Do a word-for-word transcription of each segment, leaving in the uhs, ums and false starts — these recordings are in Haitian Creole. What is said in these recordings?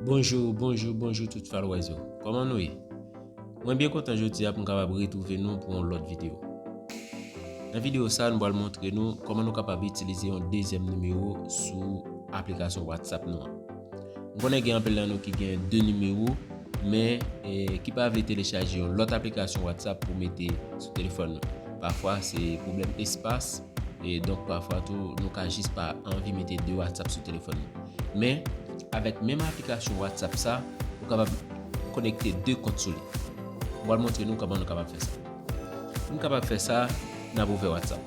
Bonjou, bonjou, bonjou tout followers yo. Kòman nou ye? Mwen byen kontan jodi a pou m kapab retwouve nou pou yon lòt videyo. Nan videyo sa, nou pral montre nou kòman nou kapab itilize yon dezyèm nimewo sou aplikasyon WhatsApp nou an. M konnen gen anpil nan nou ki gen de nimewo, men, eh, ki pa vle telechaje yon lòt aplikasyon WhatsApp pou mete sou telefòn nou. Pafwa, se pwoblèm espas, e donk pafwa tou, nou ka jis pa anvi mete de WhatsApp sou telefòn nou. Men, avèk menm aplikasyon WhatsApp sa, ou kapab konekte de kont sou li. M pral montre nou kòman nou kapab fè sa. Pou nou kapab fè sa, n ap ouvè WhatsApp.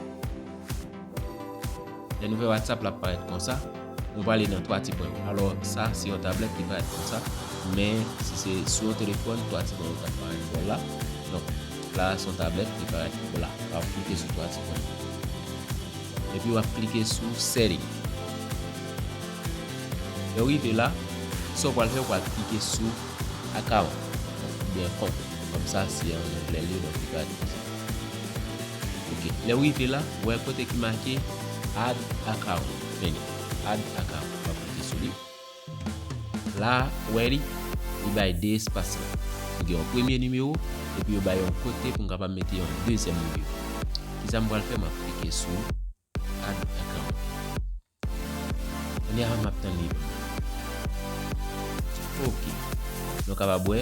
Lè n ouvè WhatsApp, l ap parèt konsa. Nou prale nan twa ti pwen yo. Alò, sa se yon tablèt ki parèt konsa. Men, si se sou yon telefòn, twa ti pwen yo t ap parèt bò la. Donk, la, se yon tablèt ki parèt bò la. W ap klike sou twa ti pwen yo. Epi w ap klike sou setting. Lè w rive la, sa w pral fè, w pral klike sou account, oubyen kont. Kòm sa, se an anglè li ye, donk li parèt konsa. Ok, lè w rive la, w wè kote ki make add account. Vini, add account. W ap klike sou li. La, w wè li, li bay de espas la. Gen yon premye nimewo, epi yo bay yon kote pou m kapab mete yon dezyèm nimewo. Kisa m pral fè? M ap klike sou add account. Kounye a, m ap tann li. Ok. Nou kapab wè,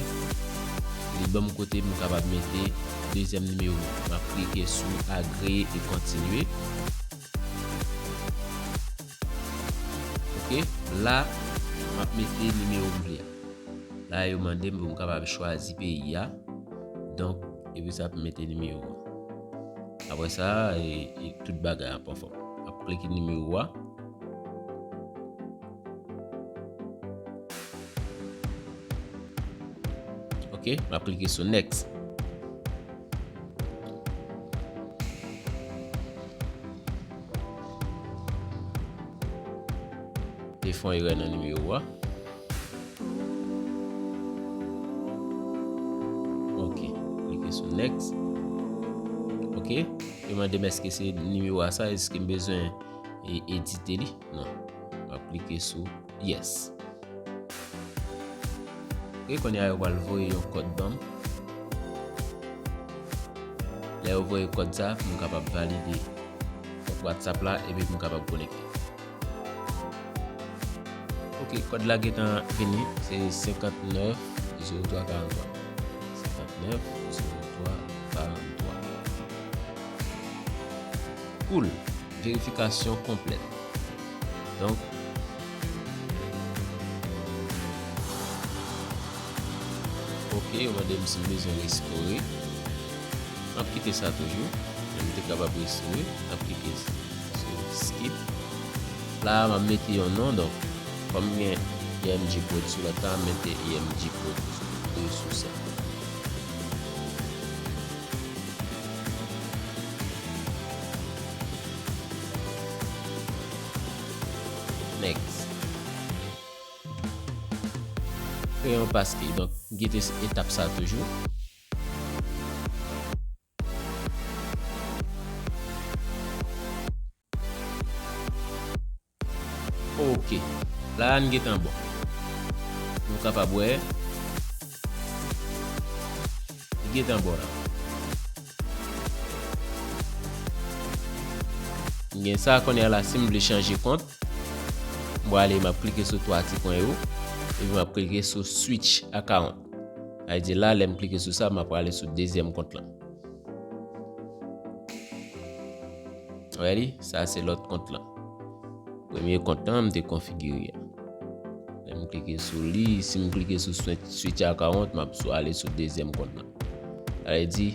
li ban m kote pou m kapab mete dezyèm nimewo. M ap klike sou agree e kontinye. Ok, la, m ap mete nimewo m vle a. La, yo mande m pou m kapab chwazi peyi a. Donk, epi sa, pou m mete nimewo a. Apre sa, e, e tout bagay ap anfòm. M ap klike nimewo a. Ok, m ap klike sou next. Te fè yon erè nan nimewo a. Ok, klike sou next. Ok, yo mande m èske se nimewo a sa, èske m bezwen e, edite li? Non. M ap klike sou yes. Ok, kounye a yo pral voye yon kòd ban m. Lè yo voye kòd sa, pou m kapab valide kont WhatsApp la, epi pou m kapab konekte. Ok, kòd la gentan vini, se senkantnèf zewo twa karantwa. Senkantnèf zewo twa karantwa. Cool. Verifikasyon konplèt. Donk, ok, yo mande m si m bezwen restore. M ap kite sa toujou. Men m te kapab restore. M ap klike sou skip. La, m ap mete yon non. Donk, kòm gen I M G Prod sou lòt la, m mete I M G Prod de sou sa. Next. Kreye yon passkey. Donk, gete etap sa toujou. Ok. La a, n gentan bon. Nou kapab wè. Li gentan bon la. M gen sa kounye a la, si m vle chanje kont, m prale, m ap klike sou twa ti pwen yo, epi m ap klike sou switch account. Sa vle di la, lè m klike sou sa, m ap prale sou dezyèm kont lan. Ready? Sa se lòt kont lan. Premye kont lan, m te konfigire a. Lè m klike sou li, si m klike sou swi-, switch account, m ap sou ale sou dezyèm kont lan. Sa vle di,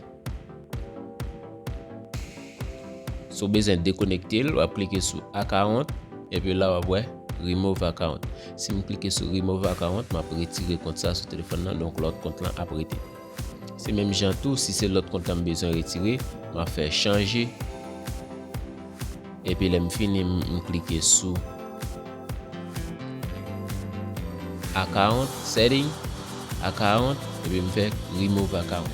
si w bezwen dekonekte l, w ap klike sou account, epi la w ap wè remove account. Si m klike sou remove account, m ap retire kont sa sou telefòn nan, donk lòt kont lan ap rete. Se menm jan tou, si se lòt kont lan m bezwen retire, m ap fè chanje. Epi lè m fini, m, m klike sou account, setting, account, epi m fè remove account.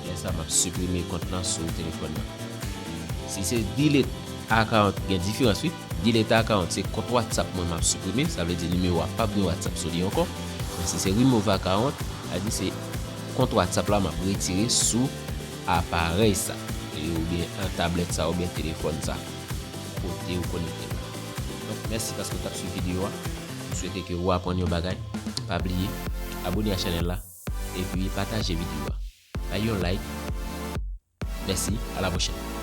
Lè sa, m ap siprime kont lan sou telefòn nan. Si se delete account, gen diferans, wi. Delete account, se kont WhatsApp mwen m ap siprime, sa vle di nimewo a p ap gen WhatsApp sou li ankò. Si se remove account, sa di se kont WhatsApp la m ap retire sou aparèy sa, e oubyen an tablèt sa, oubyen telefòn sa, kote ou konekte. Donk, mèsi paske w t ap swiv videyo a. M swete ke ou aprann yon bagay. Pa bliye, abone a chanèl la, epi pataje videyo a. Bay yon like. Mèsi, a la pwochèn.